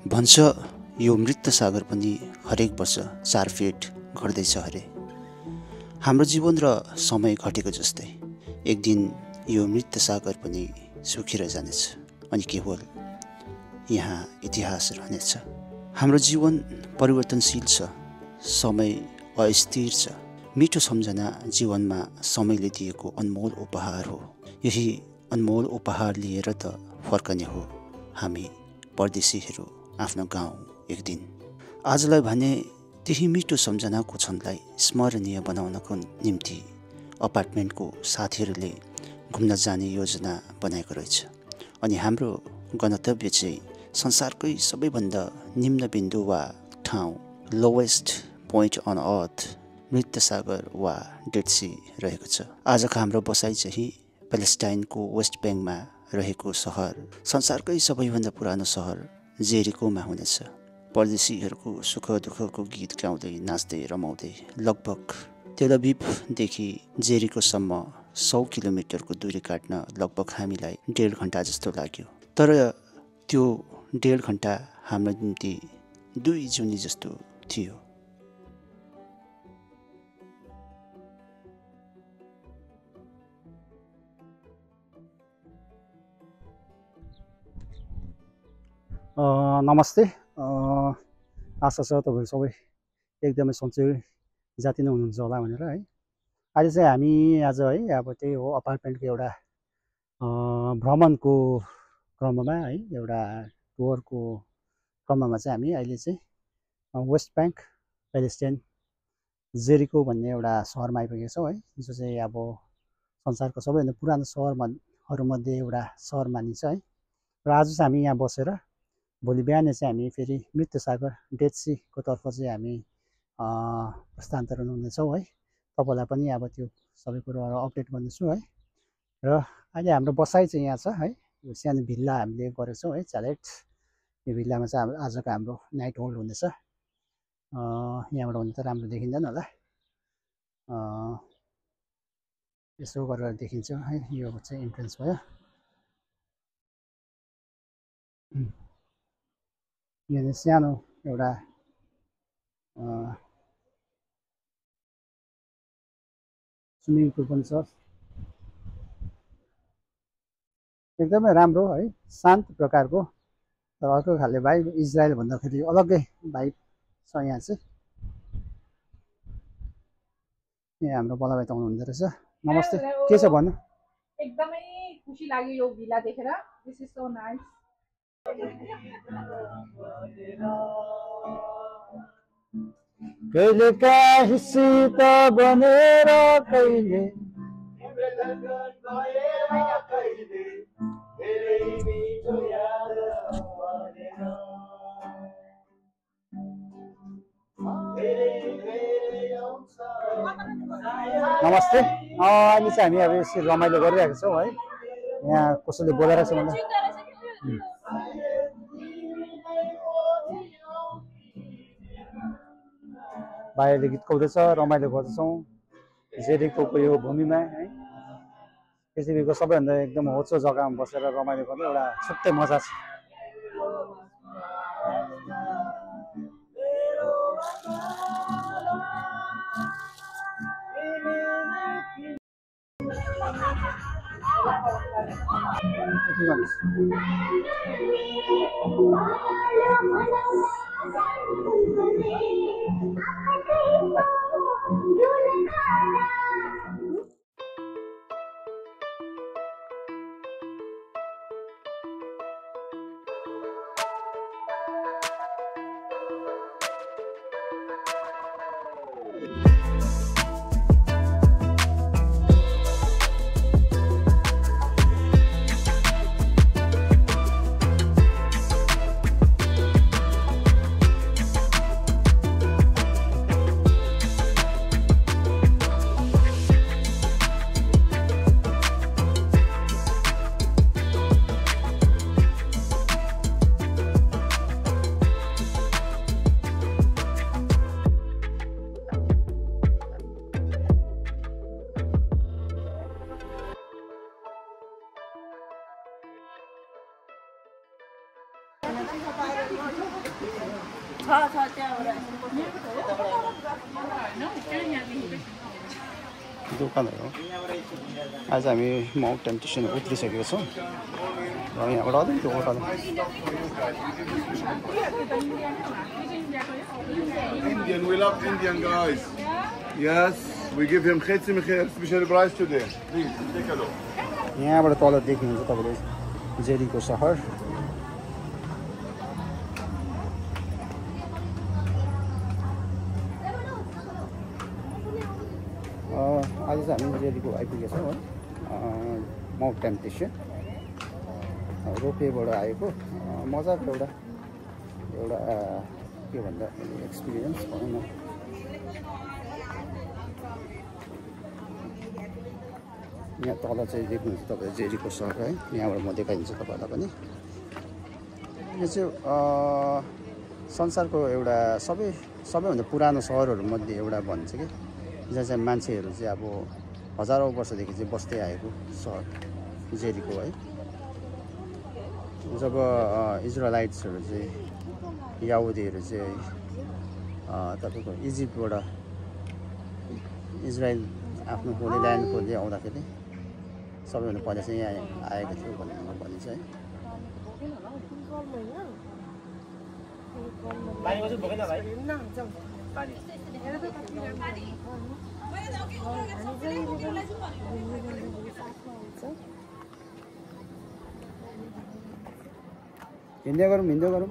भन्छ यो मृत सागर पनि हरेक वर्ष 4 फिट घट्दैछ अरे। हाम्रो जीवन र समय घटेको जस्तै एक दिन यो मृत सागर पनि सुकेर जानेछ अनि केवल यहाँ इतिहास रहनेछ। हाम्रो जीवन परिवर्तनशील छ, समय अस्थिर छ। मिठो सम्झना जीवनमा समयले दिएको अनमोल उपहार हो। यही अनमोल उपहार लिएर त फर्कने हो हामी परदेशीहरू आफ्नो गाउँ एक दिन। आजलाई भने त्यही मिठो सम्झनाको क्षणलाई स्मरणीय बनाउनको निम्ति अपार्टमेन्टको साथीहरूले घुम्न जाने योजना बनाएको रहेछ। अनि हाम्रो गन्तव्य चाहिँ संसारकै सबैभन्दा निम्न बिन्दु वा ठाउँ, लोवेस्ट पोइन्ट अन अर्थ, मृत सागर वा डेड सी रहेको छ। आजको हाम्रो बसाइ चाहिँ प्यालेस्टाइनको वेस्ट ब्याङ्कमा रहेको सहर, संसारकै सबैभन्दा पुरानो सहर जेरिकोमा हुनेछ। परदेशीहरूको सुख दुःखको गीत गाउँदै नाच्दै रमाउँदै लगभग तेल अभिभदेखि जेरिकोसम्म 100 किलोमिटरको दूरी काट्न लगभग हामीलाई 1.5 घन्टा जस्तो लाग्यो। तर त्यो 1.5 घन्टा हाम्रो निम्ति 2 जुनी जस्तो थियो। नमस्ते। आशा छ तपाईँहरू सबै एकदमै सन्चै जाति नै हुनुहुन्छ होला भनेर है। आज चाहिँ हामी है अब त्यही हो अपार्टमेन्टको एउटा भ्रमणको क्रममा है, एउटा टुरको क्रममा चाहिँ हामी अहिले चाहिँ वेस्ट ब्याङ्क प्यालेस्टाइन जेरिको भन्ने एउटा सहरमा आइपुगेका छौँ है, जो चाहिँ अब संसारको सबैभन्दा पुरानो सहरहरूमध्ये एउटा सहर मानिन्छ है। र आज चाहिँ हामी यहाँ बसेर भोलि बिहान चाहिँ हामी फेरि मृत सागर डेड सीको तर्फ चाहिँ हामी प्रस्थान्तरण हुनेछौँ है। तपाईँलाई पनि अब त्यो सबै कुरोहरू अपडेट गर्नेछु है। र अहिले हाम्रो बसाइ चाहिँ यहाँ छ है, यो सानो भिल्ला हामीले गरेको छौँ है, च्यालेट। यो भिल्लामा चाहिँ आजको हाम्रो नाइट होल्ड हुनेछ। यहाँबाट हुन त राम्रो देखिँदैन होला, यसो गरेर देखिन्छ है। यो चाहिँ इन्ट्रेन्स भयो। यहाँ सानो एउटा स्विमिङ पुल पनि छ, एकदमै राम्रो है, शान्त प्रकारको। तर अर्को खाले भाइब, इजरायल भन्दाखेरि अलग्गै भाइब छ यहाँ चाहिँ। यहाँ हाम्रो बला भाइ त हुनुहुँदो रहेछ। नमस्ते, के छ भन्नु? एकदमै खुसी लाग्यो यो भिला देखेर। This is so nice. कहिले काहीसित बनेर कहिले नमस्ते। अहिले चाहिँ हामी अब यसरी रमाइलो गरिरहेको छौँ है। यहाँ कसैले बोलाइरहेको छ भन्दा भाइहरूले गीत गाउँदैछ, रमाइलो गर्दैछौँ जेरिकोको यो भूमिमा है। पृथ्वीको सबैभन्दा एकदम होचो जग्गामा बसेर रमाइलो गर्ने एउटा छुट्टै मजा छ। दोकानहरू हो। आज हामी माउन्ट टेम्पटेसन उत्रिसकेको छौँ र यहाँबाट अलिकति ओह्रालो Indian, we love Indian guys. Yes, we give him chetzi mechir, special price today. Please, take a look. यहाँबाट तल देख्नुहुन्छ तपाईँले जेरीको सहर। आज चाहिँ हामी जेरीको आइपुगेका छौँ है। माउन्ट टेम्पटेसन रोपेबाट आएको मजाको एउटा के भन्दा एक्सपिरियन्स भनौँ न। यहाँ तल चाहिँ देख्नुहुन्छ तपाईँ जेरीको सहर है। यहाँबाट म देखाइदिन्छु तपाईँहरूलाई पनि। यो चाहिँ संसारको एउटा सबैभन्दा पुरानो सहरहरूमध्ये एउटा भन्छ कि, जहाँ चाहिँ मान्छेहरू चाहिँ अब हजारौँ वर्षदेखि चाहिँ बस्दै आएको सहर जेरीको है। जब इजरायलाइट्सहरू चाहिँ याहुदीहरू चाहिँ तपाईँको इजिप्टबाट इजरायल आफ्नो होली ल्यान्ड खोल्दै आउँदाखेरि सबैभन्दा पहिला चाहिँ यहाँ आएको थियो भन्ने भनिन्छ है। हिँड्दै गरौँ हिँड्दै गरौँ।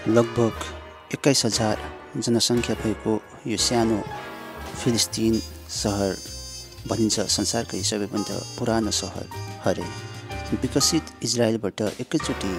लगभग 21,000 जनसङ्ख्या भएको यो सानो फिलिस्तिन सहर भनिन्छ संसारकै सबैभन्दा पुरानो सहर हरे। विकसित इजरायलबाट एकैचोटि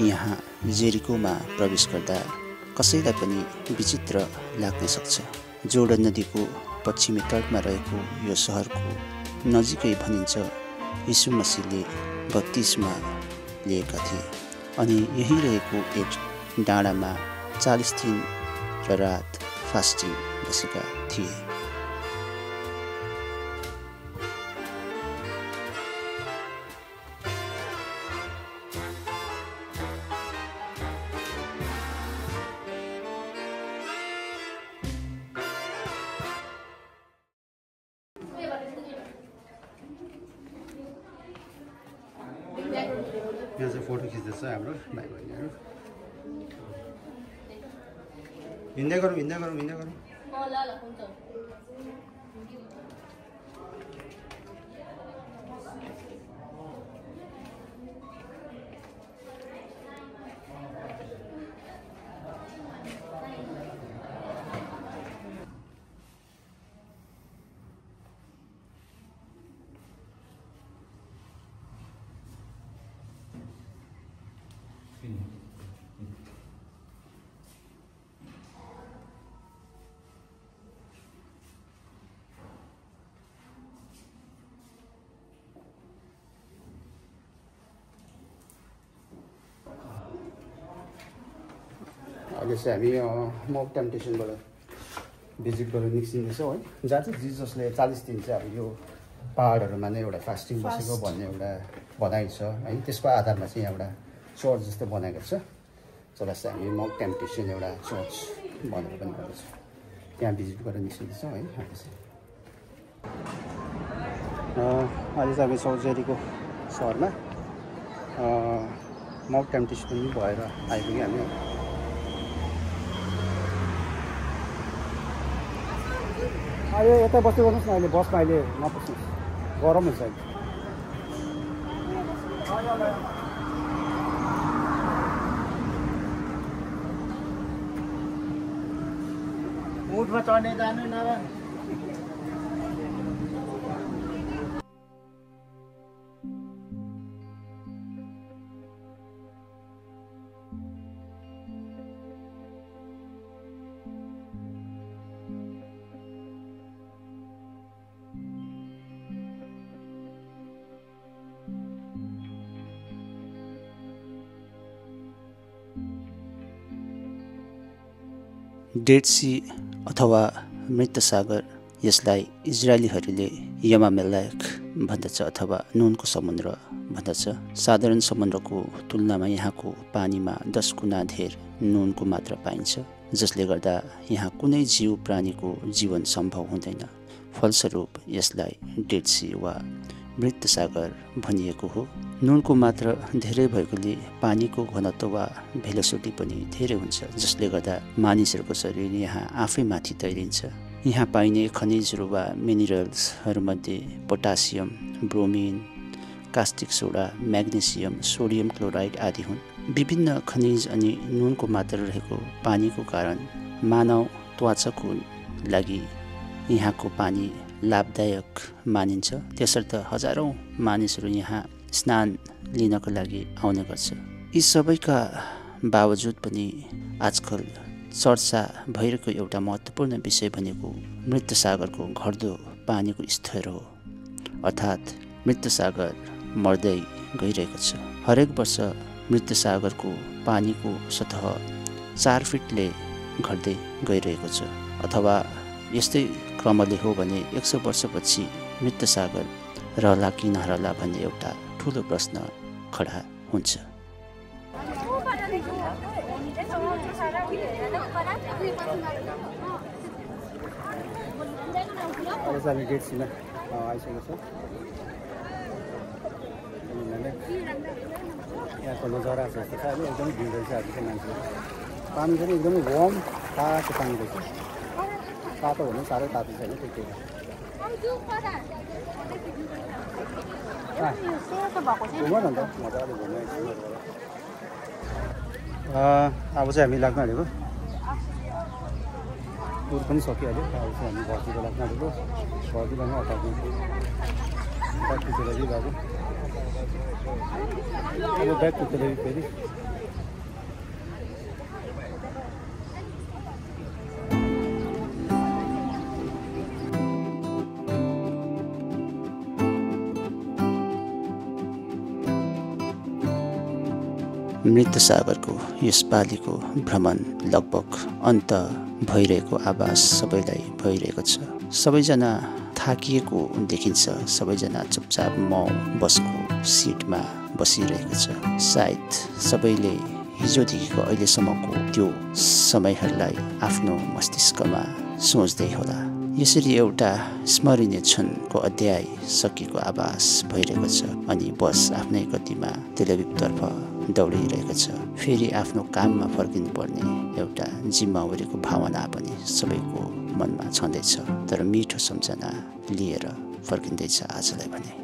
यहाँ जेरिकोमा प्रवेश गर्दा कसैलाई पनि विचित्र लाग्न सक्छ। जोर्डन नदीको पश्चिमी तटमा रहेको यो सहरको नजिकै भनिन्छ यीशु मसीहले बत्तिस्मा लिएका थिए अनि यही रहेको एक डाँडामा 40 दिन र रात फास्टिङ बसेका थिए। यहाँ चाहिँ फोटो खिच्दैछ हाम्रो भाइ बहिनीहरू। हिँड्दै गरौँ हिँड्दै गरौँ हिँड्दै गरौँ। अहिले चाहिँ हामी माउन्ट टेम्पटेसनबाट भिजिट गरेर निस्किँदैछौँ है। जहाँ चाहिँ जिजसले 40 दिन चाहिँ अब यो पाहाडहरूमा नै एउटा फास्टिङ बसेको भन्ने एउटा भनाइ छ है। त्यसको आधारमा चाहिँ यहाँ एउटा चर्च जस्तो बनाएको छ, जसलाई चाहिँ हामी माउन्ट टेम्पटेसन एउटा चर्च भनेर पनि भन्दछ। त्यहाँ भिजिट गरेर निस्किँदैछौँ है। अहिले चाहिँ हामी साउजेरीको सहरमा माउन्ट टेम्पटेसन पनि भएर आइपुग्यो हामी। अहिले यता बस्दै गर्नुहोस् न, अहिले बसमा अहिले नपस्नुहोस्, गरम हुन्छ अहिले। उठमा चढ्ने जानु न। डेड सी अथवा मृत सागर, यसलाई इजरायलीहरूले यमामेलेक भन्दछ अथवा नुनको समुद्र भन्दछ। साधारण समुद्रको तुलनामा यहाँको पानीमा 10 गुणा धेर नुनको मात्रा पाइन्छ, जसले गर्दा यहाँ कुनै जीव प्राणीको जीवन सम्भव हुँदैन। फलस्वरूप यसलाई डेड सी वा मृत सागर भनिएको हो। नुनको मात्रा धेरै भएकोले पानीको घनत्व वा भेलोसिटी पनि धेरै हुन्छ, जसले गर्दा मानिसहरूको शरीर यहाँ आफै माथि तैरिन्छ। यहाँ पाइने खनिजहरू वा मिनरल्सहरूमध्ये potassium, bromine, caustic soda, magnesium, sodium chloride आदि हुन्। विभिन्न खनिज अनि नुनको मात्रा रहेको पानीको कारण मानव त्वचाको लागि यहाँको पानी लाभदायक मानिन्छ। त्यसर्थ हजारौँ मानिसहरू यहाँ स्नान लिनको लागि आउने गर्छ। यी सबैका बावजुद पनि आजकल चर्चा भइरहेको एउटा महत्त्वपूर्ण विषय भनेको मृत सागरको घट्दो पानीको स्तर हो, अर्थात् मृत सागर मर्दै गइरहेको छ। हरेक वर्ष मृत सागरको पानीको सतह 4 फिटले घट्दै गइरहेको छ, अथवा यस्तै क्रमले हो भने 100 वर्षपछि मृत सागर रहला कि नरहला भन्ने एउटा ठुलो प्रश्न खडा हुन्छ। हामी डेड सीमा आइसकेको छ। यहाँको नजारा जस्तो छ। अहिले एकदमै भिड रहेछ आज चाहिँ मान्छेहरू। पानी पनि एकदमै वार्म तातो पानी रहेछ। तातो भन्नु साह्रै तातो छैन, त्यति घुम न त मजाले घुम्नु। अब चाहिँ हामी लाग्न आँटेको, टुर पनि सकिहाल्यो। अब चाहिँ हामी घरतिर लाग्न आँटेको। घरतिर पनि अटाएको ब्याग कुचेर गएको। अब ब्याग कुचेर फेरि मृत सागरको यसपालिको भ्रमण लगभग अन्त भइरहेको आभास सबैलाई भइरहेको छ। सबैजना थाकिएको देखिन्छ। सबैजना चुपचाप बसको सिटमा बसिरहेको छ। सायद सबैले हिजोदेखिको अहिलेसम्मको त्यो समयहरूलाई आफ्नो मस्तिष्कमा सोच्दै होला। यसरी एउटा स्मरणीय क्षणको अध्याय सकिएको आभास भइरहेको छ अनि बस आफ्नै गतिमा तेलअभिवतर्फ दौडिरहेको छ। फेरि आफ्नो काममा फर्किनुपर्ने एउटा जिम्मेवारीको भावना पनि सबैको मनमा छँदैछ, तर मिठो सम्झना लिएर फर्किँदैछ आजलाई भने।